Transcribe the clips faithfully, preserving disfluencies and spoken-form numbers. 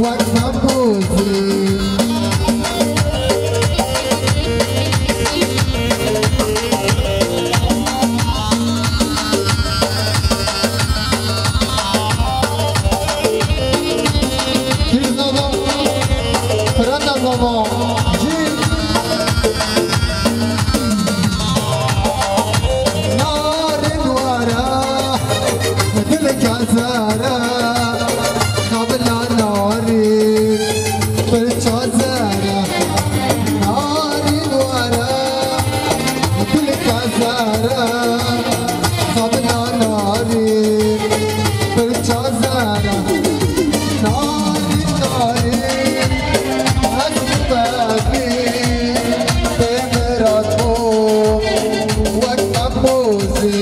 Wek mebûzî. Kîr zava, Firata zava, jî. Narin wara, dilka zara, xabla narin, pirça zara. Narin wara, dilka zara, xabla narin, pirça zara. Narin, narin, ez bebî, pê mirat bû, wek mebûzî.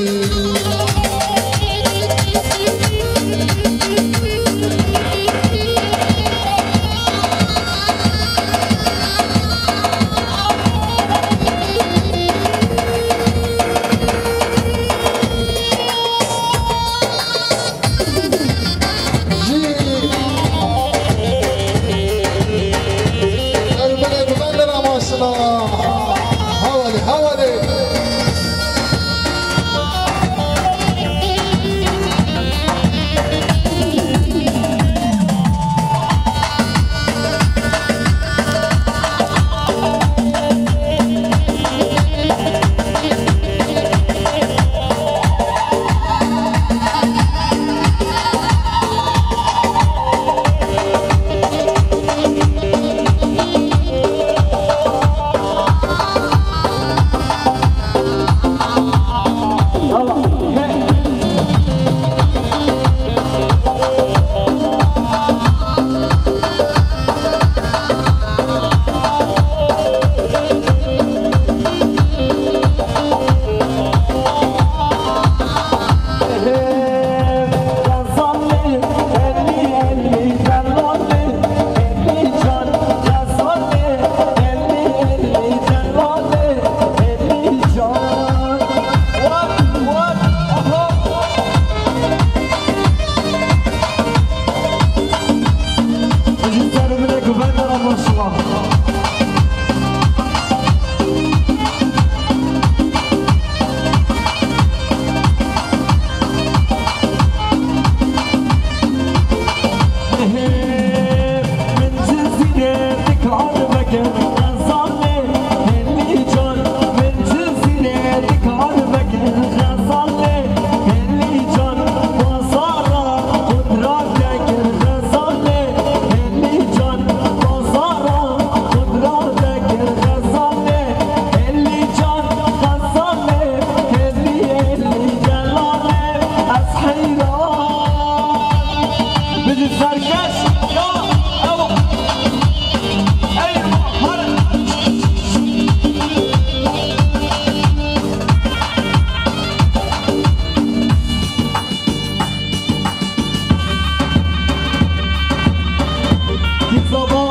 Kî zava,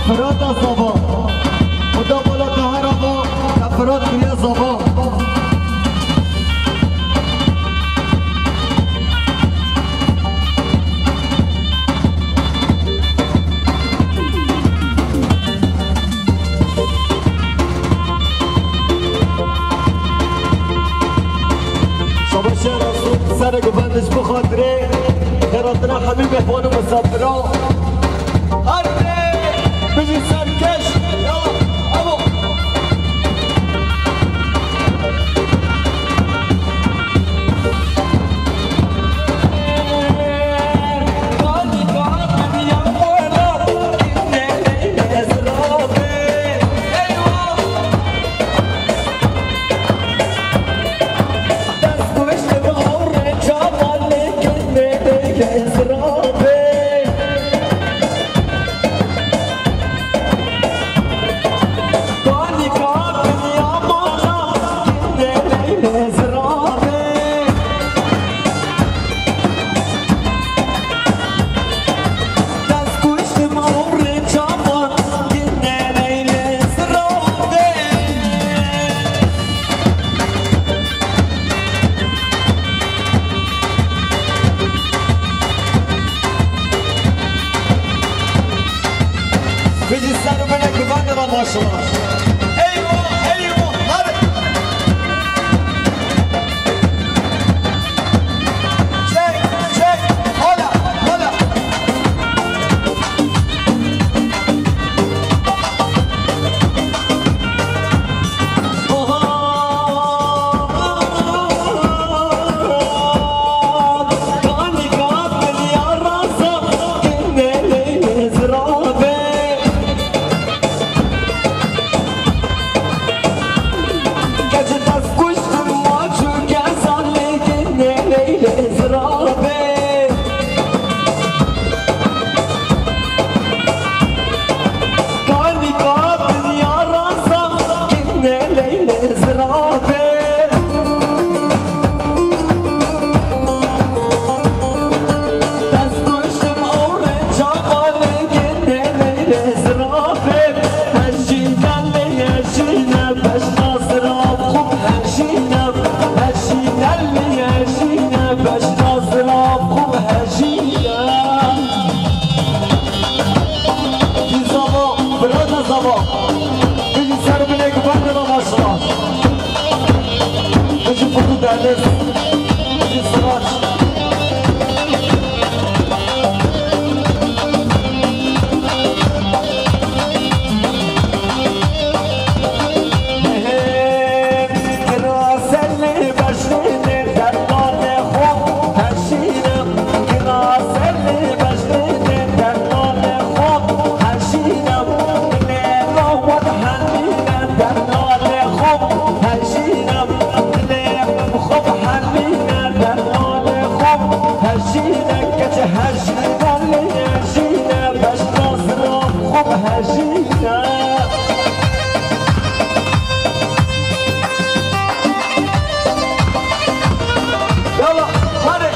Firata zava. Xuda bala te herava, te Firat kiriye zava. Şabaş ya Resul, serê guvendiş bi xatirê xêratina hemî mehman û misafira. Herdê bijî serkeş ya evo. Eyvah, eyvah, hadi. Çek, çek, hala, hala. Zava, birata zava. Bigî ser binê ku bende da maşala. Bigî putu deniz. Bigî sıraç. Yalla, hadi.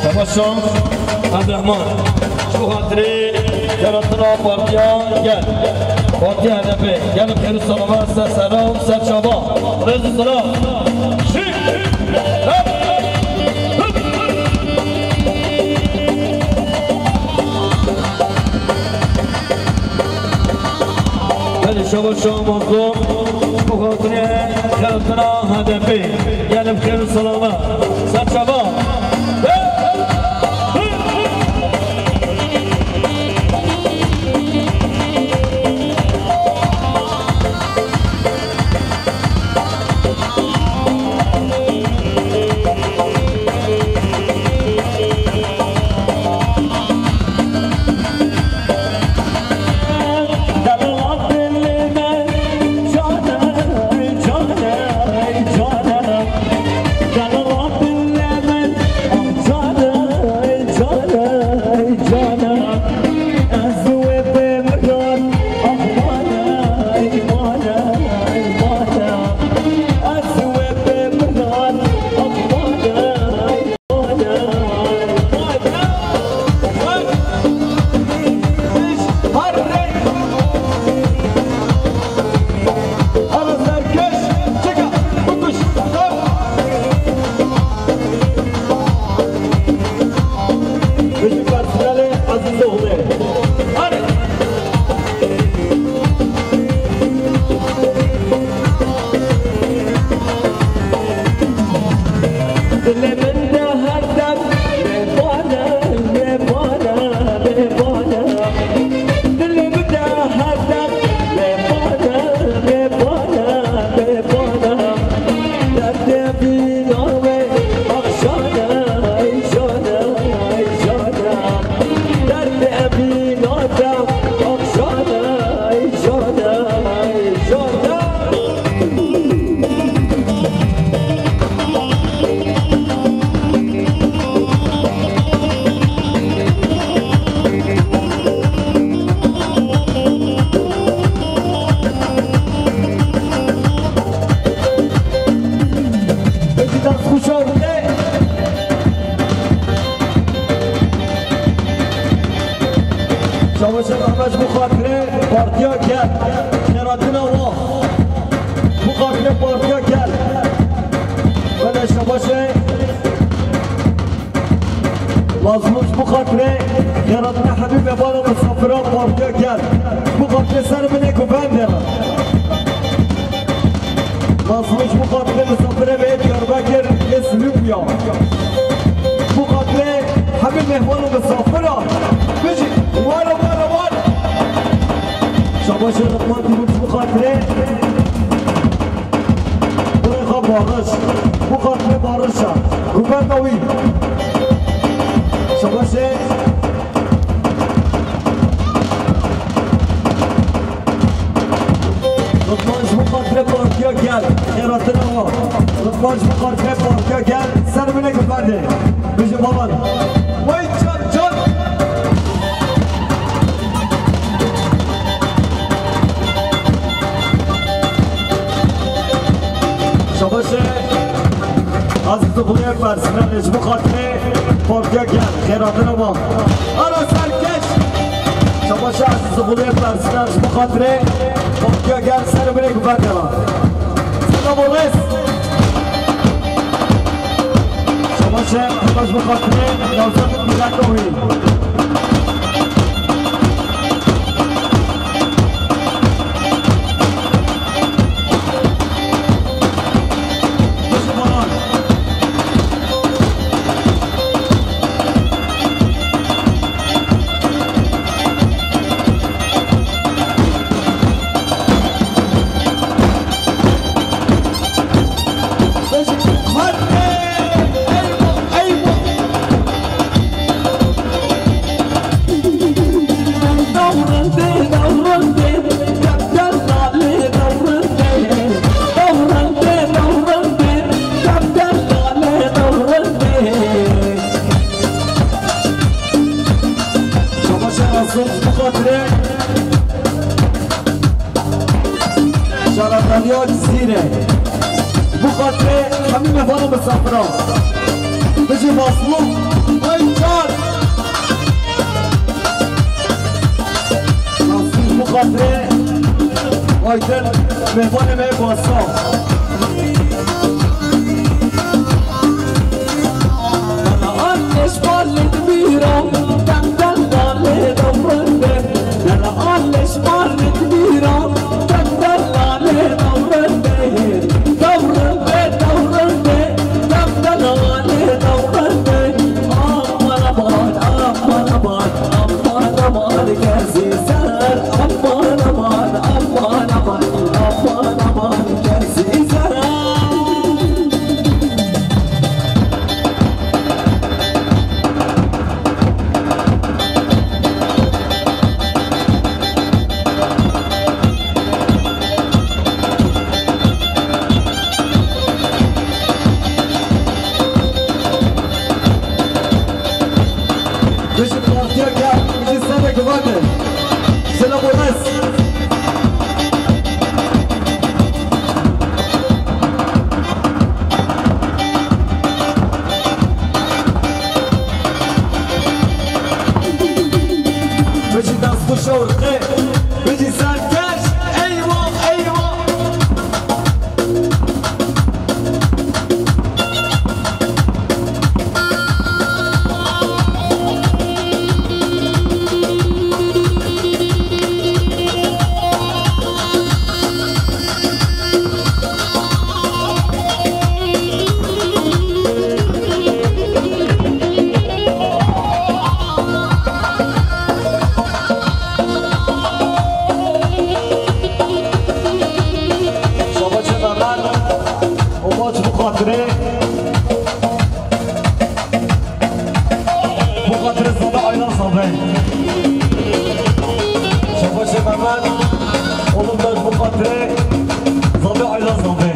Tebaşan Abdurrahman. Ji bo xatirê yaratina partiya gel. Partiya H D P. Gelin xêr û selamet, ser selam, ser çava. Rêz û selam. Şî. Belê, şaba şaha mazlum, bu xatirê xelatına H D P. Gelin xêr û selamet. Ser çava. Partiya gel. Wele şabaşê. Mazlûm ji bo xatirê xêratina hemî mehmana misafira partiya gel. Ji bo xatirê ser min ê ku bendera. Mazlûm ji bo xatirê misafirê me yê Diyarbekir yê Silûkiya. Ji bo xatirê hemî mehmana misafira. Bijî, were, were, were. Şabaşê Rihman Tîmur ji bo xatirê. Kurê xwe Bariş. Ji bo xatirê Barişa. Gurbeta wî. Şabaşê. Rihman ji bo xatirê partiya gel. Xêratina wan. Rihman ji bo xatirê partiya gel. Ser min ê guvendê. Bijî balan. Wey can can. Şabaşê. Aziz Dixuliyê personelê ji bo xatirê partiya gel. Xêratina wan. Ara serkeş. Şabaşê Aziz Dixuliyê personel ji bo xatirê partiya gel. Ser min ê guvendê. Selam û rêz. Şabaşê, şabaş bo xatirê Newzat û Mîrek Owî. Bijî baran. Şabaşa Rasul, bu xatirê Şarabaniya Cizîrê. Bu xatirê hemî mehmana misafira. Bijî Mazlûm, ay can. Nasîb bu xatirê Aydin, mehmanê me Basa. Bijî partiya gel, bijî serê guvendê. Selam û rêz. Bijî dest xweş û rixê, bijî serkeş, eywa, eywa. Şabaşê Mehmet, omaç bu xatirê. Bu xatirê Zabe Aylan Zabe. Şabaşê Mehmet, oğlum da bu xatirê Zabe Aylan Zabe.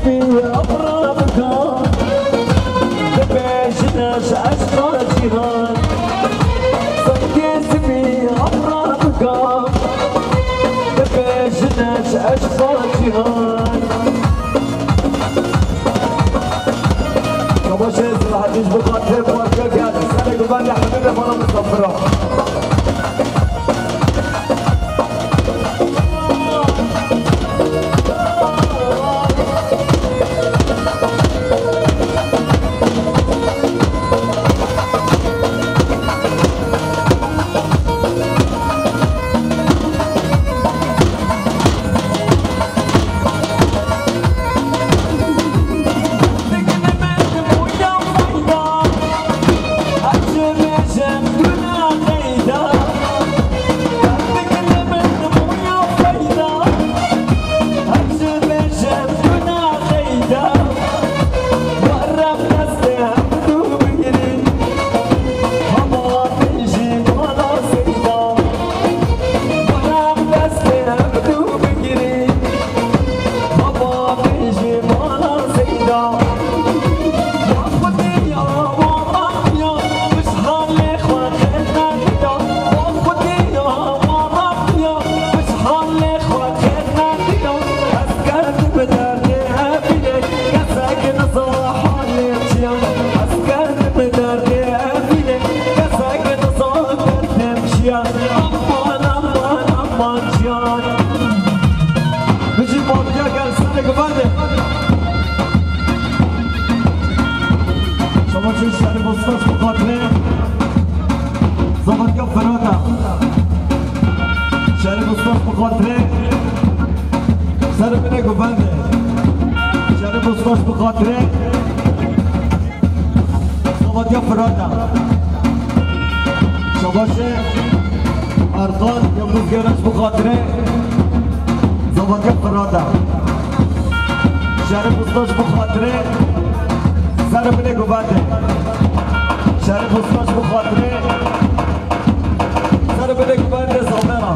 Abra bika, dibêjine ji eşqa cîhan. Sengê zivî abra bika, dibêjine ji eşqa cîhan. Şabaşê Selahattin ji bo xatirê partiya gel. Serê guvendê hemî de bana misafira. Bijî partiya gel serê guvendê. Şabaşê Şerîf Ustaş bi xatirê Zavatiya Firata. Şerîf Ustaş bi xatirê serê binê guvendê. Şerîf Ustaş bi xatirê Zavatiya Firata. Şabaşê Erkan Yıldız Gönenç bi xatirê Zavatiya Firata. Şerîf Ustaş bi xatirê serê binê guvendê. Şerîf Ustaş bi xatirê serê binê guvendê Zavera.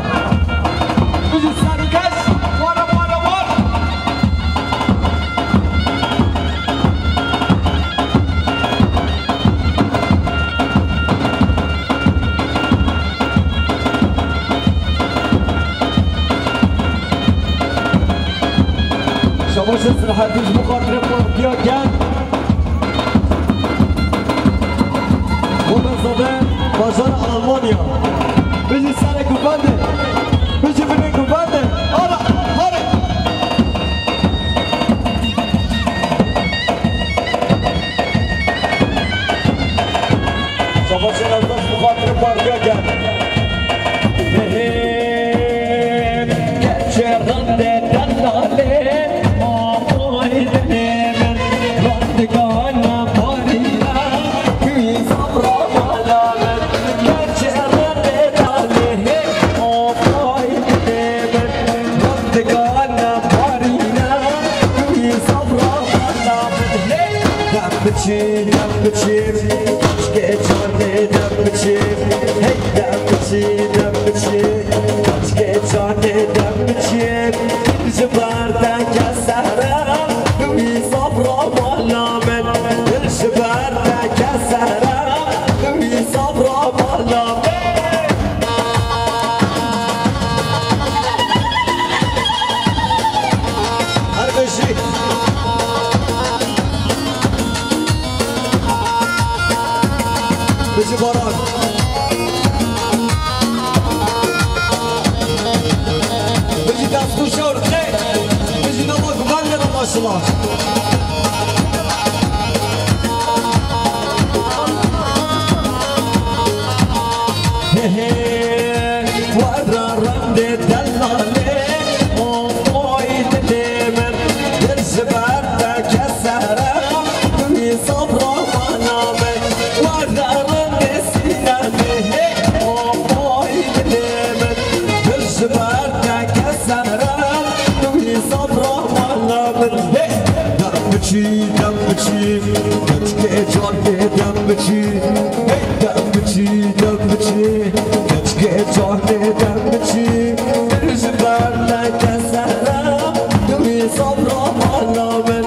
Bijî serkeş, wara, wara, wara. Şabaşê Selahattin ji bo xatirê partiya gel. Wata zade bajar Almanya. Bijî serê guvendê. Bijî binê guvendê. Ala, hare. Şabaşê Erdoş bi xatirê partiya gel. Hê hê, keçê rindê delalê, amoy dilê min, rindikana barîna, wî sabra mala min. Keçê rindê delalê, amoy dilê min, rindikana barîna, wî sabra mala min. Hey! Dem biçî, dem biçî, keçikê çandê dem biçî. Hey, dem biçî, dem biçî, keçikê çandê dem biçî. Ji ber te ke sehra, wî sabra mala min. Ji ber te ke sehra, wî sabra mala min. Her bijî. Bijî Baran. Bijî dest û şewr xêr. Bijî nama guvendê re maşallah. He he, were rindê delalê, oy dilê min, dil ji ber te ke sehra, tu wî sabra mala min. Were rindê sînemê, hey, oy dilê min, dil ji ber te ke sehra, tu wî sabra mala min. Hey, dem biçî, dem biçî, keçikê çandê dem biçî. Hey, dem biçî, dem biçî, keçikê çandê dem biçî. Ji ber te ke sehra, tu wî sabra mala min.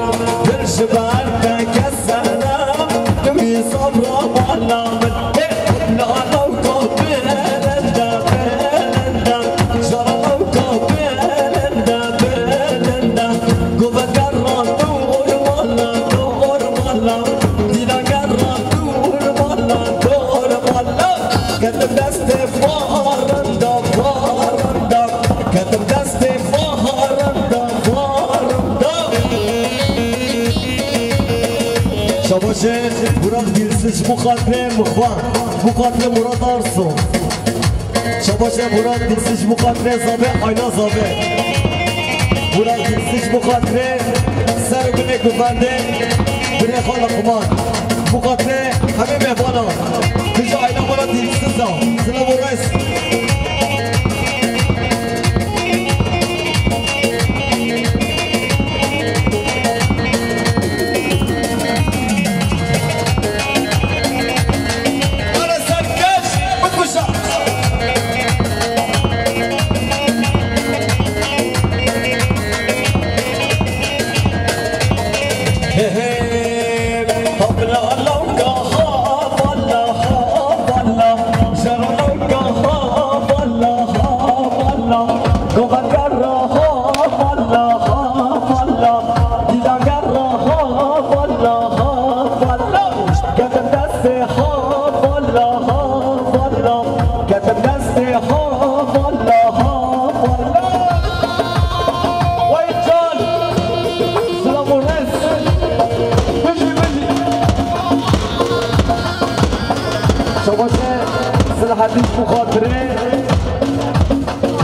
Şabaşê Burak Dilsiz ji bo xatirê mixwan, ji bo xatirê Murat Arso. Şabaşê Burak Dilsiz ji bo xatirê Zabe, Ayna Zabe. Burak Dilsiz ji bo xatirê ser binê guvendê birê xwe Luqman. Ji bo xatirê hemî mêvanan. Tija Ayna Murat Dilsiz a. Silav û rêz. Şabaşê Selahaddin ji bo xatirê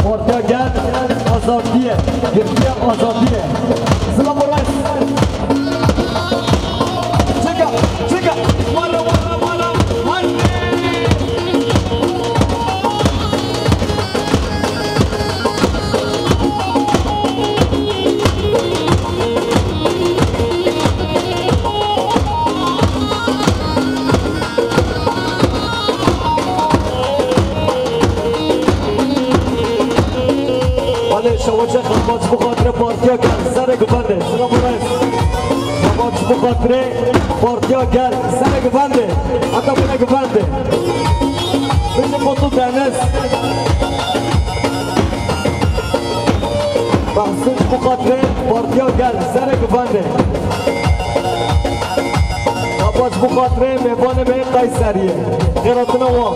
Partiya Gel Azadiyê, girtiya Azadiyê. Silav û rêz. Çeka, çeka. Wala, wala, wala. Hadi. Alê şewace xebat ji bo xatirê Partiya Gel serê guvendê. Silav û rêz. Xebat ji bo xatirê Partiya Gel serê guvendê. Heta binê guvendê. Bijî Mutlu Deniz. Behsin ji bo xatirê Partiya Gel serê guvendê. Xebat ji bo xatirê mêvanê me yê Qeyseriyê. Xêratina wan.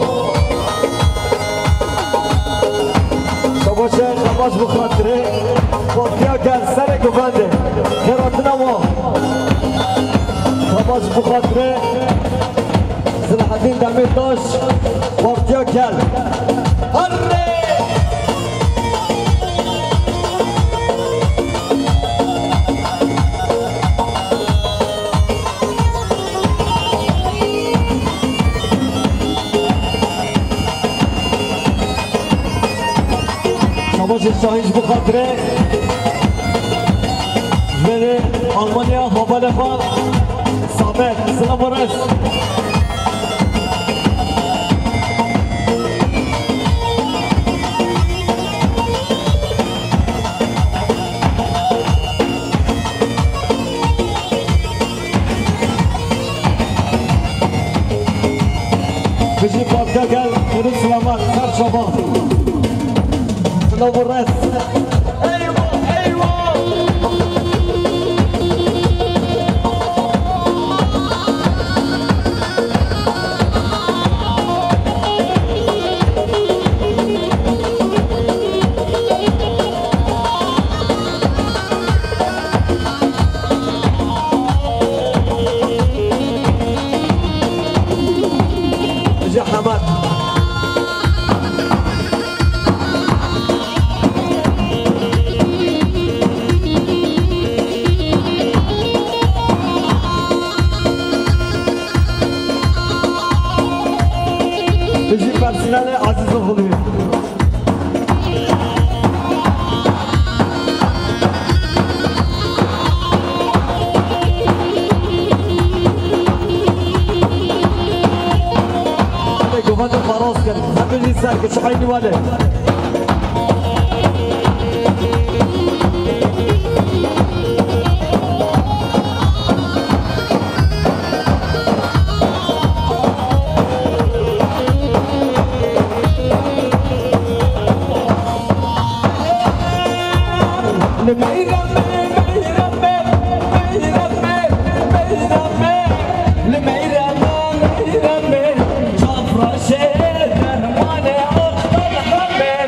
Şabaşê xebat ji bo xatirê Partiya Gel serê guvendê. Xêratina wan. Xebat ji bo xatirê Selahaddin Demirtaş, Partiya Gel. Hadi! Şabaşê Şahin ji bo xatirê ji berê Almanya havale xwe Samet, silav û rêz. Bijî Partiya Gel, xêr û selamet, ser çavan. Silav û rêz. Eywa, eywa. Ji Hemed. Bijî personelê Aziz Oxlû. Hadi govendê xwe rast kin. Hadi jî ser ki çiqeynî wale. Li meyremê, meyremê, meyremê, meyremê, li meyrema, meyremê, çavraşê dermanê aqil hemê.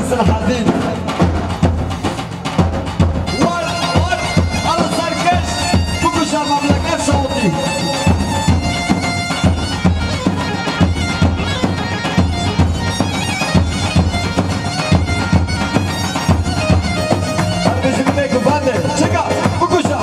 Selahaddin. War, war, al serkeş, bikuşa memleket Şawitî. Her bijî binê guvendê, çika, bikuşa.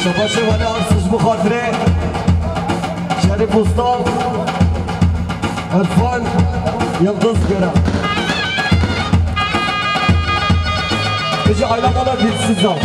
Şabaşê wele Arsız bu xatirê Şerîf Usta, Irfan Yıldız Gören. Bizi aylamalar dilsiz al.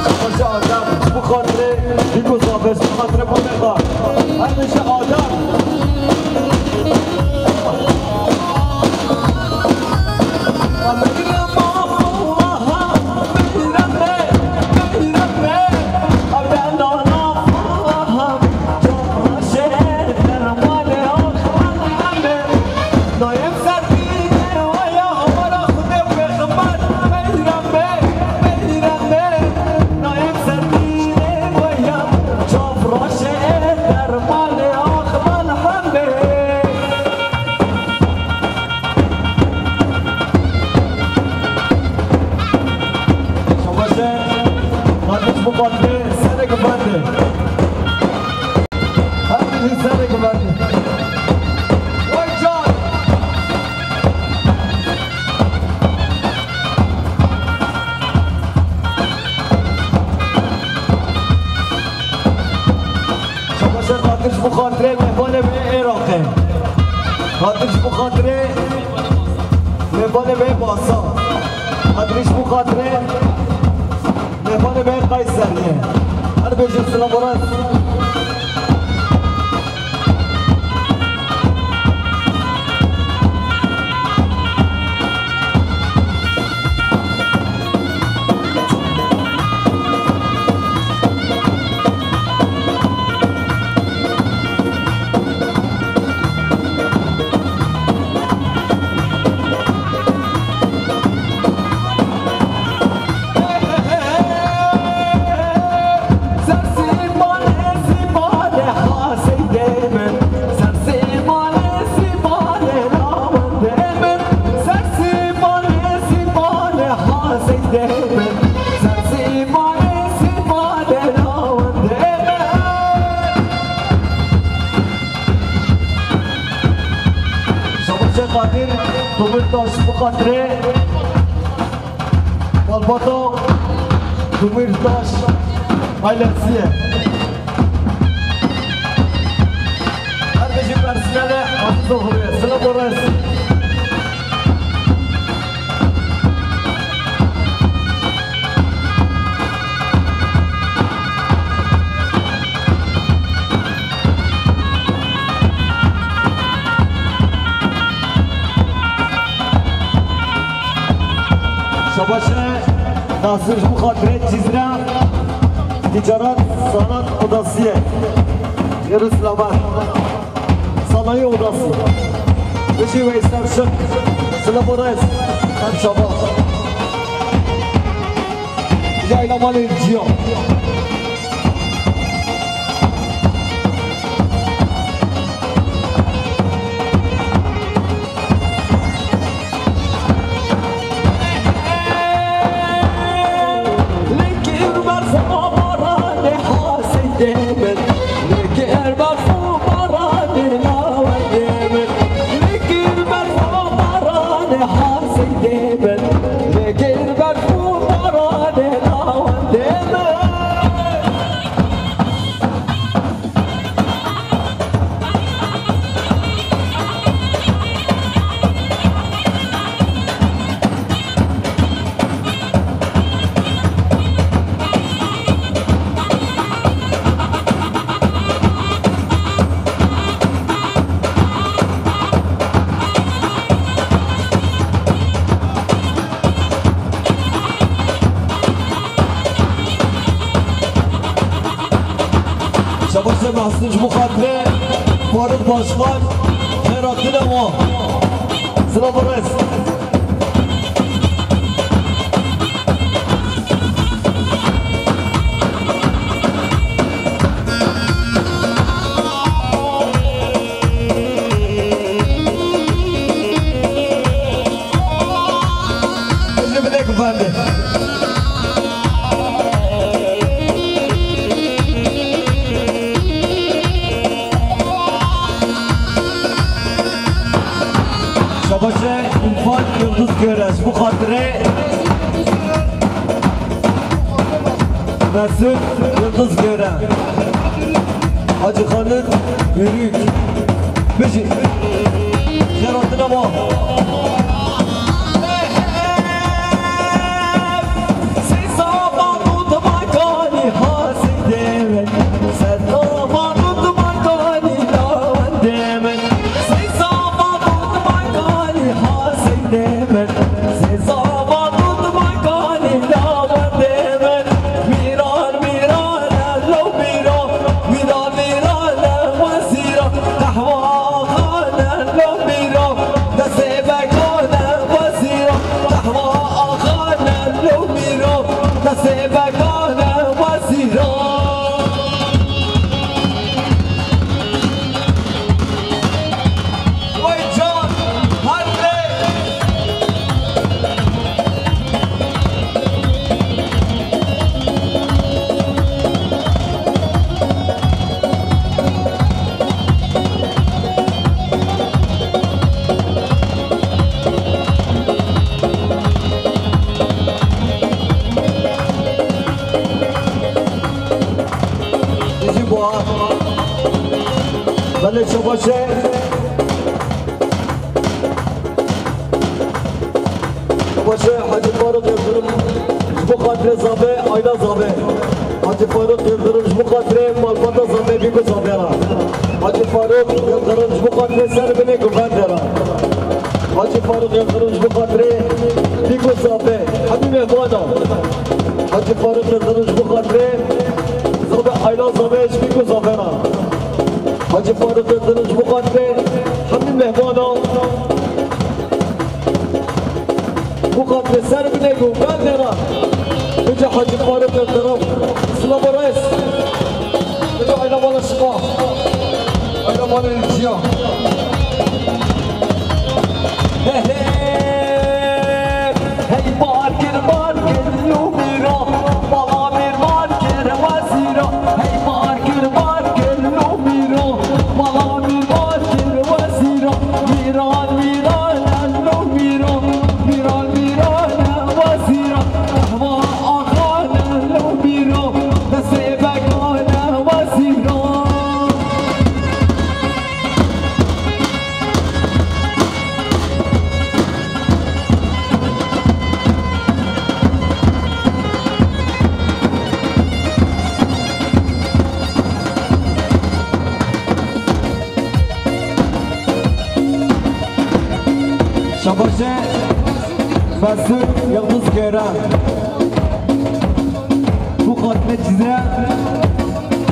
Şabaşê Adem, bu xatirê, Biko Zafer, bu xatirê Mamê Xan. Her nişe Adem. Şabaşe, kardeş bu kalbi sene güvendi. Her biri sene güvendi. Vay can! Şabaşe, kardeş bu kalbi mehvanê me Iraqê. Kardeş bu kalbi mehvanê me Basa. Kardeş bu kalbi mehvanê me Kayseriye. Her bêjin selam oras. Şabaşê Kadir, Demirtaş bu xatirê. Malbata Demirtaş ailesiye. Her bêjî personelê Aziz Oxuye. Selam oras. Şabaşe, Nasir ji bo xatirê Cizre, Ticaret Sanat Odası. Yürü Silabar. Sanayi Odası. Bizi Veysel Şık. Silabar Reis. Hem Şabaş. Yayla Mali Ciyo. Mahsun ji bo xatirê Faruk Başkan, xêra tune ma. Silav û rêz. Ji binê ku bende. Şabaşe Înfal Yıldız Göre, ji bo xatirê Mesut Yıldız Göre, Hacı Xalid Yürük, bijî. Xêratina ma. Jî buha. Belê, şabaşe. Şabaşe Hacı Faruk Yıldırım, ji bo xatirê Zabe, Ayla Zabe. Hacı Faruk Yıldırım, ji bo xatirê malbata Zabe, Bîku Zabe ra. Hacı Faruk Yıldırım, ji bo xatirê ser binê guvende ra. Hacı Faruk Yıldırım, ji bo xatirê Bîku Zabe. Hemî mehmana. Hacı Faruk Yıldırım, ji bo xatirê Zabe, Ayla Zabe, ji Bîku Zabe ra. Hacı Faruk Yıldırım, ji bo xatirê hemî mehmana. Bo xatirê ser binê ku bendera. Bice Hacı Faruk Yıldırım. Silav û rêz. Bice Ayla Bala Şifa. Ayla Bala Ciya. Hey, hey. Hey, bar kir, bar kir, lûmîro. Bala mîr bar kir, wezîro. Hey, bar kir, bar kir, lûmîro. Bala mîr bar kir, wezîro. Mîran, mîran, e, lûmîro. Mîran, mîran, e, wezîro. Qehwa axan, e, lûmîro. Destê bekan, e, wezîro. Şabaşe Mesut Yıldız Gören. Bu xatirê Cizre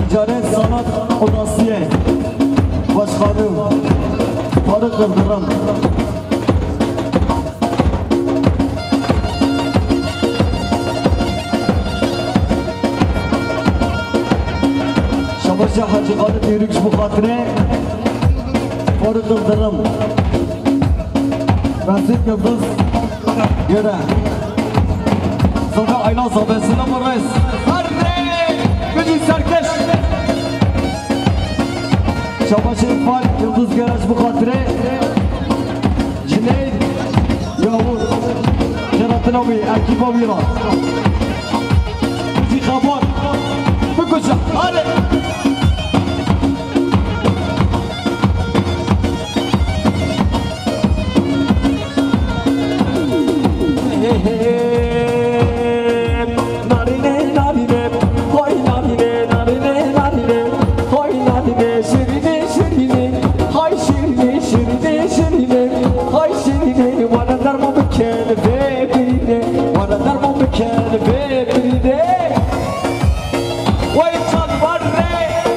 Ticaret Sanat Odası Başkanı Faruk Yıldırım. Şabaşa Hacı Xalid Yürük ji bo xatirê Faruk Yıldırım. Mesut Yıldız Göre. Zaten Ayla Zabe, silav û rêz. Her rê bijî serkeş. Şabaşê Fal Yıldız Göre ji bo xatirê Cüneyt Yavuz. Xêratina wî, ekîba wî ra. Bijî xebat. Bikuşa. Hadi. Narîne, narîne, hay narîne, narîne, narîne, hay narîne, şirîne, şirîne, hay şirîne, şirîne, şirîne, hay şirîne, were dermo bikin vê birîne, were dermo bikin vê birîne. Wey can var re.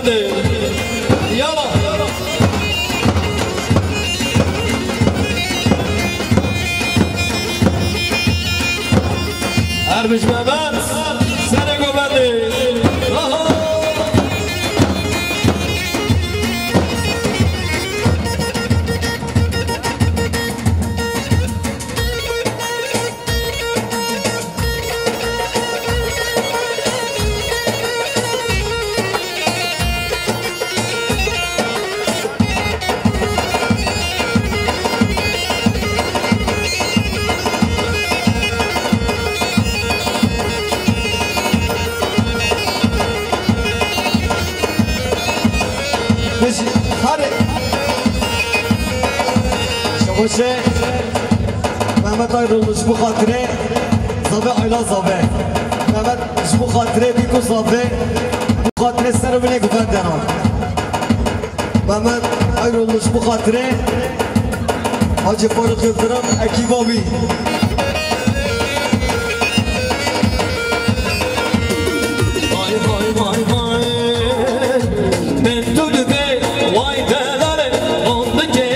Yala. Ermiş Mehmet, serê govendê. Aha. Biz hadi. Şabaşe. Mehmet Ayrolmuş bu hatire. Zabe Ayla Zabe. Mehmet ji bo xatirê bîko zafê, bo xatirê ser û binê guven dena. Mehmet Ayrolmuş bo xatirê Hacı Faruk Yıldırım ekîba wî. Vay, vay, vay, vay. Min tu dibê, vay delale, hondikê,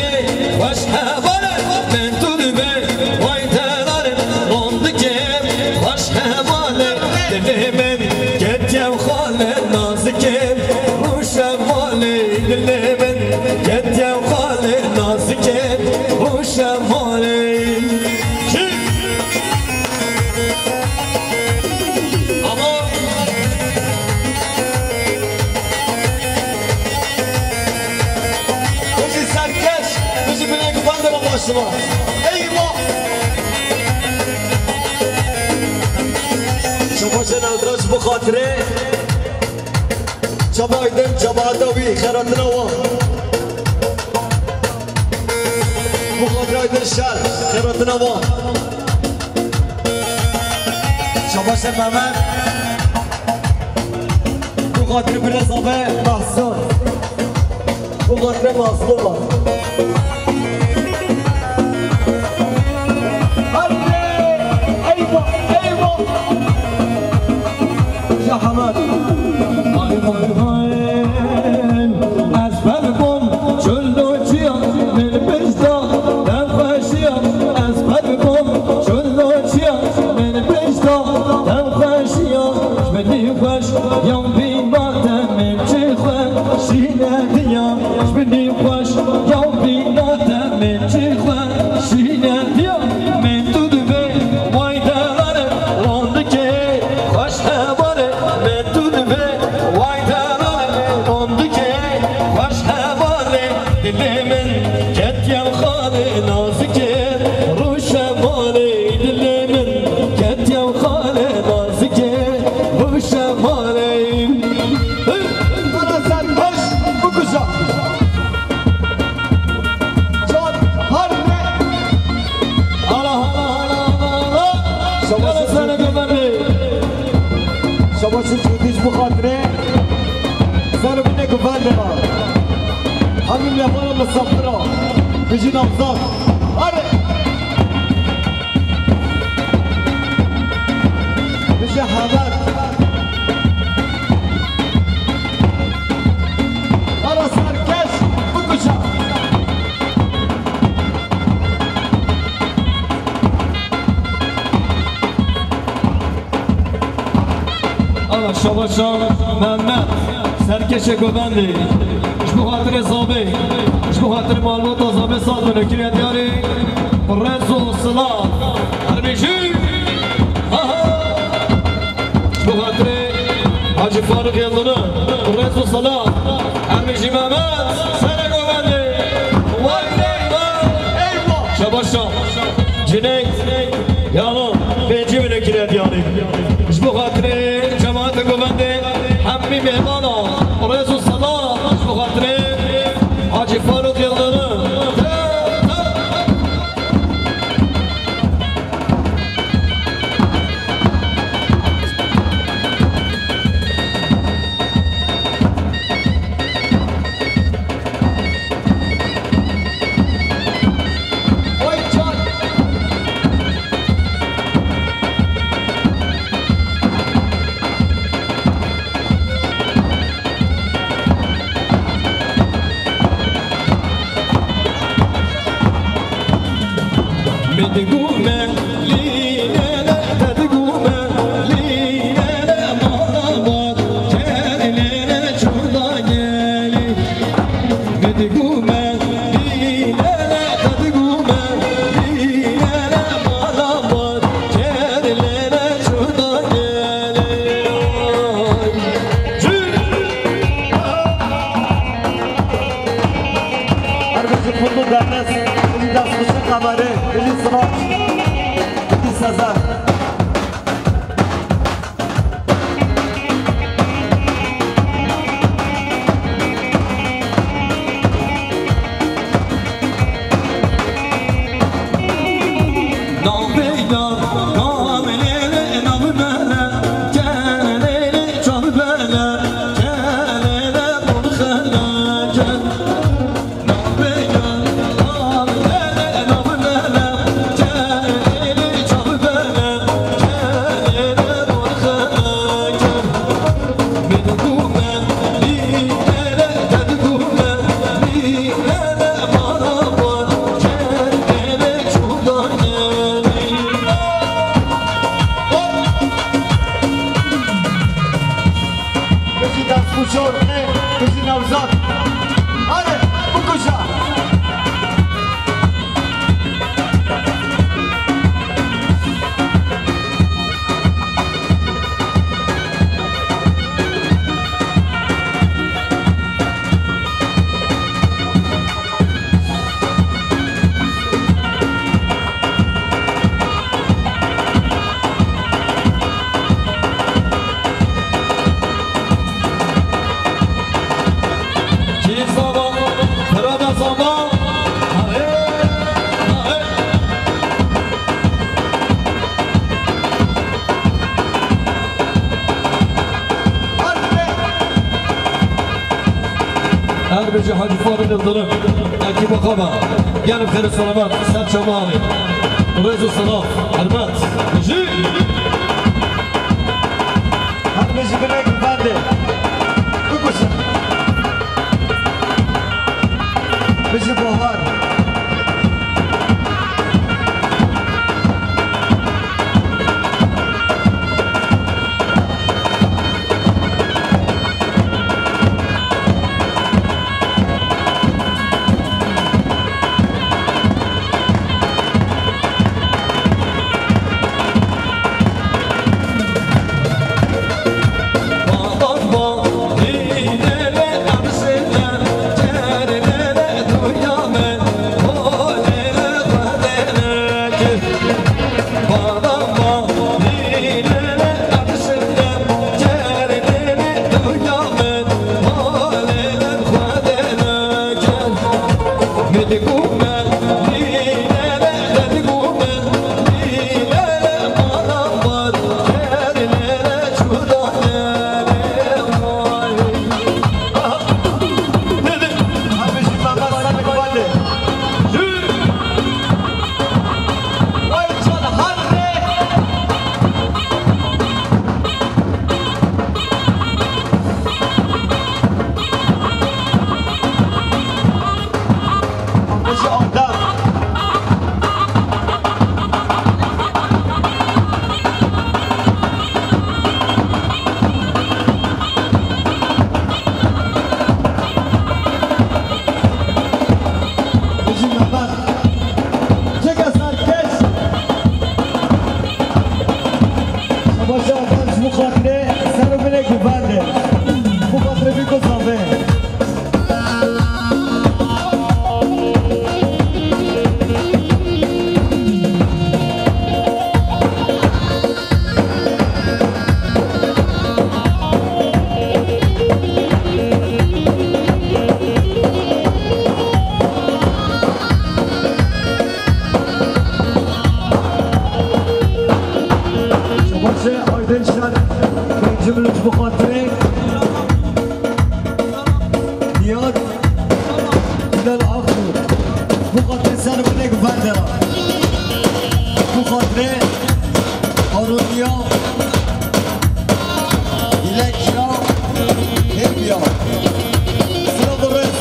xweş hevale. Min tu dibê, vay delale, hondikê, xweş hevale. Dilê min ketiye xale, nazikê, rûşevalê. Dilê min ketiye xale, nazikê, rûşevalê. Ama tu jî serkeş, tu jî binê guvan de başla. Eyvah! Şabaşê Newdraj bi xatirê. Çaba Aydın, çaba Adawi, xeratina wan. Bu xatirê Aydın Şer, xeratina wan. Şabaşê Mehmet. Bu xatirê biraz abi mahzun. Bu xatirê mahzun var. Haydi, eyvah, eyvah. Ya Hamad. Vay, vay, vay. Ez belkom çuloçiya min pişta dem xweşiya. Ez belkom çuloçiya min pişta dem xweşiya. Ji binî xweş yan bîna te min çi xweşîne diya. Ji binî xweş yan bîna te min çi xweşîne diya. Min tu dibê, vay delale, wan dikê, xweş hevale. Min tu dibê, vay delale, wan dikê, xweş hevale. Dilê min ketiye xalê, nazikê, rûşevalê. Dilê min ketiye xalê, nazikê, rûşevalê. Hey! Bana sen baş bikuşa. Can har ne? Hala, hala, hala, hala, hala. Şabaşê Hala sana Cûdî. Gömerdi. Şabaşê Cûdî ji bo xatirê ser û binê guven de. Hemî mêvana misafira. Bijî navzan. Hadi. Bije hevat. Ara serkeş bikuşa. Ana şabaşa Mehmet, serkeşê govendê. Ji bo xatirê Zabê, ji bo xatirê malbata Zabê saz bine kiriye diyarê. Rezo silav. Her bijî. Aha. Ji bo xatirê Hacî Faruk Yıldırım. Rezo silav. Her bijî Mehmet. Sere govendê. Vay, vay, vay. Eyvah. Şabaşa. Cineyt. Yano, pêncî wî nekiriye diyarî. Ji bo xatirê cemaetê govendê hemî mêvana rêz û selam, ji bo xatirê Hacî Faruk Yıldırım. Vay can! Bare, Elî Sinan, Elî Sezer. Bijî destxweşor, ê, bijî Newzat. Hadi, bikuja. Erbêjî Hacî Faruk Yıldırım, ekiba xwe be. Gelin xêr û selamet, ser çava alî. Rêz û selam, hurmet, bijî. Erbêjî binêk bende. Bikuşin. Bijî Bahar. Çeka serkeş. Şabaşa Atanç bu xatirê ser û binê guvende. Bu xatirê bîko zave. Şabaşê Aydın Şen, Cumhuriyet Muqaddimê, Niyad, Bilal Aksu, bu xatirê ser binê guvende ra. Bu xatirê Haruniya, Dilekya, Hêviya. Sıra duruz.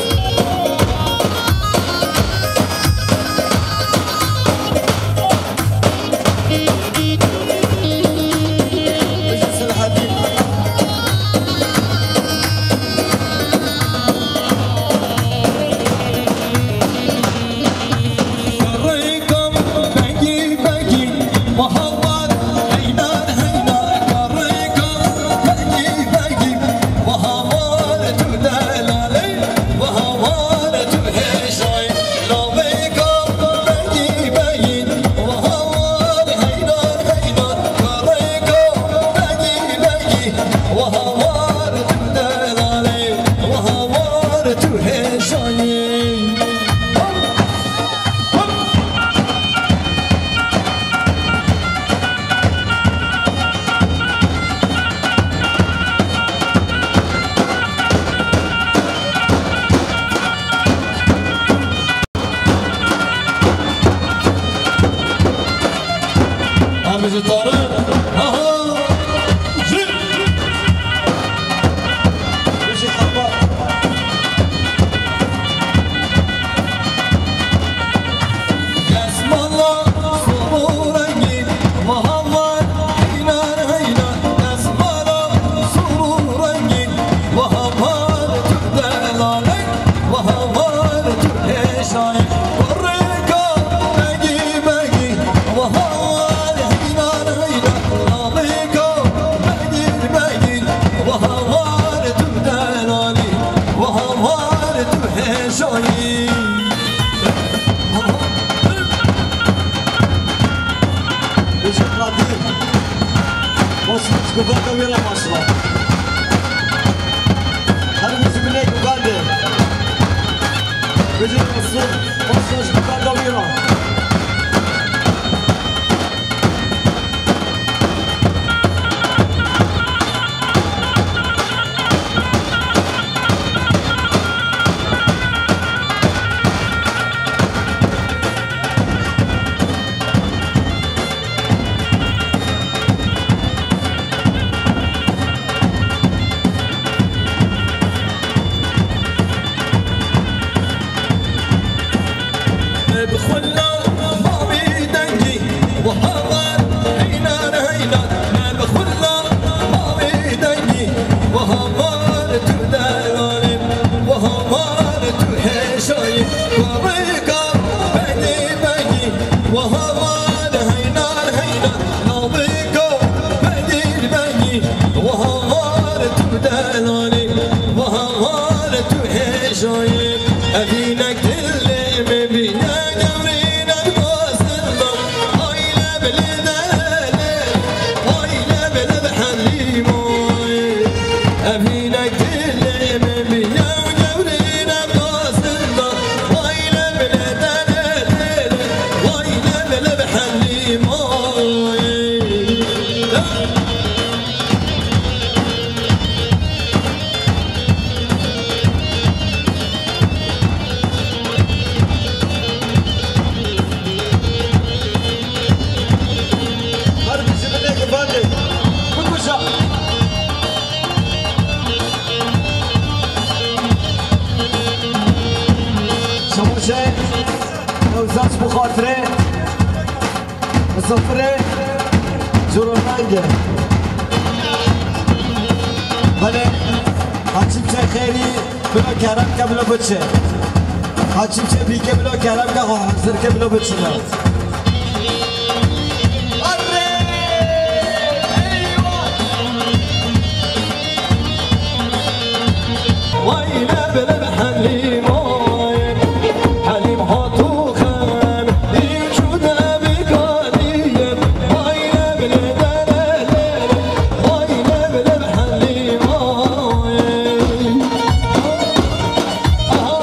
Selahattin. Wahawar tu delalê, wahawar tu hêşayê. Em ji Tarî, aha, jî. Jî xapa. Desmala sor û rengî, waha war heyna heyna. Desmala sor û rengî, waha war tu delalê. Waha war tu hêşayî, rêka begî begî. Waha war heyna heyna, namêka begî begî. Waha war tu delalî, waha war tu hêşayî. Bêje Qadir. Osman ji guvenda wî re maşallah. Her bîst binê guvendê. Bêje Osman, Osman ji guvenda wî re. Bi xwila mavî dengî, wiha war heyna heyna. Me bi xwila mavî dengî, wiha war tu delalî, wiha war tu hêşayî. Rêka begî begî, wiha war heyna heyna. Namêka begî begî, wiha war tu delalî, wiha war tu hêşayî. Evînek dilê min bîne gewrî nebgazinda. Ay leb li delê, ay leb leb helîmoy. Evînek dilê min bîne gewrî nebgazinda. Ay leb li delê, ay leb leb helîmoy. Her bîst binê guvendê. Bikuja. Şabaşe. Ew zaf ji bo xatirê. Misafirê Curumenge. Belê, ha çi biçe xêrî, bila kerem ke, bila biçe. Ha çi biçe bîke, bila kerem ke, ha hazir ke, bila biçine. Arê! Eywa! Way leb leb Helîm, oy, Helîm hatû xem, î çû de bi kadî ye. Way leb leb, leb, leb, way leb leb Helîm, oy. Aha.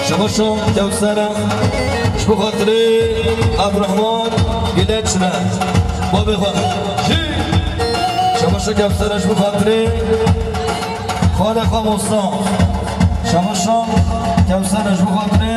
Şemaşo Kewsere, ji bo xatirê Abdurrahman Gileçre, babê xwe. Şemaşo Kewsere, ji bo xatirê xalê xwe Musa. Şemaşo Kewsere, ji bo xatirê